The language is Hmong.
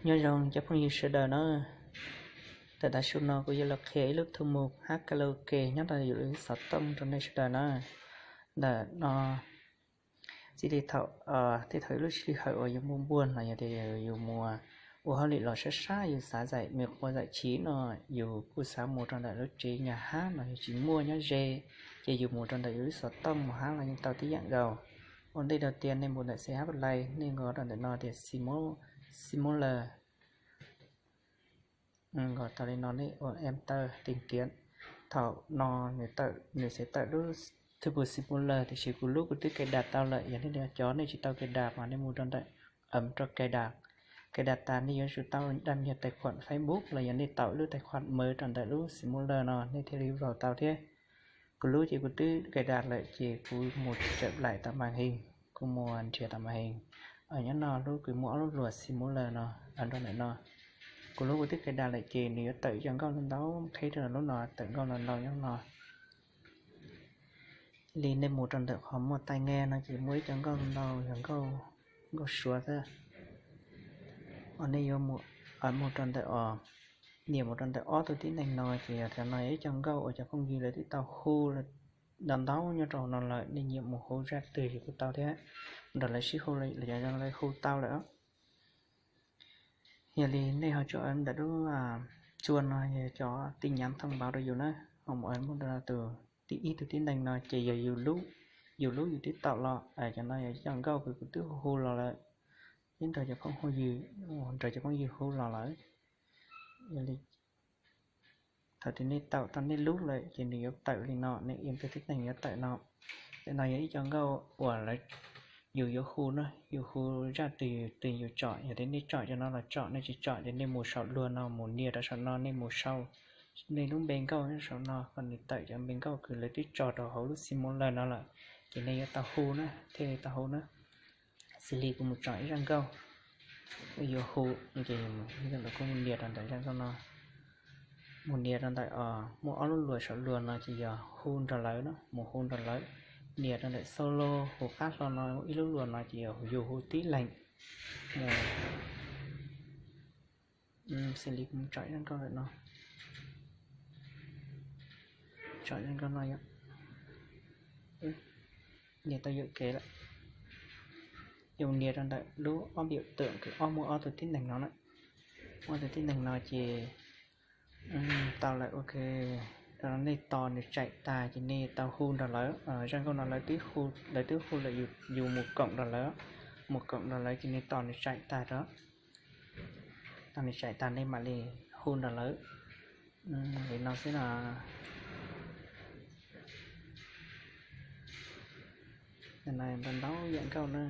Nyob zoo cov phooj ywg sawv daws na, ntawm tav su no kuv yuav los qhia ib lub thu mus hab karaoke nyob rau yus lub xov tooj rau nej sawv daws na. Ntawm no txij li thaum, tej thaum ib lub sij hawm uas yus npuaj npuag los yog tias yus mus ua hauj lwm los sab sab yus xav zaim me quas zaim chiv no, yus kuj xav mus rau ntawm lub tsev nyam hab los yog tsis muaj nyob ze, ces yus mus rau ntawm yus lub xov tooj mus hab los yeej tau tib yam nkaus. Ua ntej rau tias nej mus ntawm C H Play nej nkaus rau ntawm no tias Simulator. Nkaus tau li no nej ua enter tìm kiếm. Thaum no nws tawm, nws xav tawm lub thu mus Simulator tiam sis kuv lub kuv twb cài đặt tau lawm. Yog nej cov nej tsis tau cài đặt mas nej mus rau ntawm ấm rau cài đặt. Cài đặt tas nej yuav tsum tau đăng nhập tài khoản Facebook los yog nej tạo lub tài khoản mới rau ntawm lub Simulator no nej thiaj li vào tau thiab. Kuv lub ces kuv twb cài đặt lawm ces kuv mus trở lại tạo màn hình, kuv mus nrhiav tạo màn hình. Nyob no lub kuv muaj ob lub luam Simulator no, ấm rau ntawm no. Kuv lub kuv twb cài đặt lawm ces nws yuav tawm cov nkauj ntau ntau qheb rau lub no, tawm nkauj ntau ntau nyob no. Li nej mus rau ntawm qhov muaj tai nghe no ces muaj ib co nkauj ntau yog nkauj, nkauj Suav xwb. Os nej yuav mus rau ntawm os, nias mus rau ntawm ob tug tib neeg no ces yog cov no yog ib co nkauj uas cov phooj ywg lawv twb tau hu ntau ntau nyob rau no lawm, nej nyiam mus hu zaj twg yus kuj tau thiab. Nrog lawv sib hu, lawv cov no lawv hu tau lawm. Yog li nej ho tsum ntawm lub tsua no yog cov tin nhắn thông báo rau yus na, ho mus mus rau tus tib ib tug tib neeg no ces yog yus lub, yus lub yus twb taum los. Cov no yog ib co nkauj kws kuv twb hu los lawm, ib nrog cov phooj hu yws, nrog cov phooj ywg hu los lawm. Yog li thaum twg nej taum tau nej lub lawm ces nws yuav tawm li no, nej ib tug tib neeg yuav tawm no. Cov no yog ib co nkauj uas lawv, yus yuav hu na, yus hu zaj twg twg yus tsom, yog tias nej tsom cov no los tsom, nej tsis tsom ces nej mus saum luag no, mus nias rau saum no, nej mus sau nej lub npe nkauj nyob saum no kom nws tawm cov npe nkauj kws lawv twb tso rau hauv lub Simulator no lawm, ces nej yuav tau hu na, thiaj li tau hu na. Xws li kuv mus tsom ib zaj nkauj, kuv yuav hu, ces kuv mus nias rau ntawm zaj nkauj no. Mus nias rau ntawm os, muaj ob lub luam saum luag no ces yog hu nrog lawv na, mus hu nrog lawv. Nias rau ntawm solo, hu qab hlo no ib lub luam no ces yog yus hu tib leeg. Xws li kuv mus tsom zaj nkauj ntawm no, tsom zaj nkauj no, nias tau yuam kev lawm. Yus nias rau ntawm lub ob npiam twm kws ob muaj ob tug tib neeg no na, ob tug tib neeg no ces tau lawm, ok. Rau nej tos nws tsaim tag ces nej tau hu nrog lawv. Zaj nkauj no lawv twb hu lawm, yus mus koom nrog lawv, mus koom nrog lawv ces nej tos nws tsaim tag rau, tos nws tsaim tag nej mam li hu nrog lawv. Li no xwb no. Ntau ntau yam nkauj na.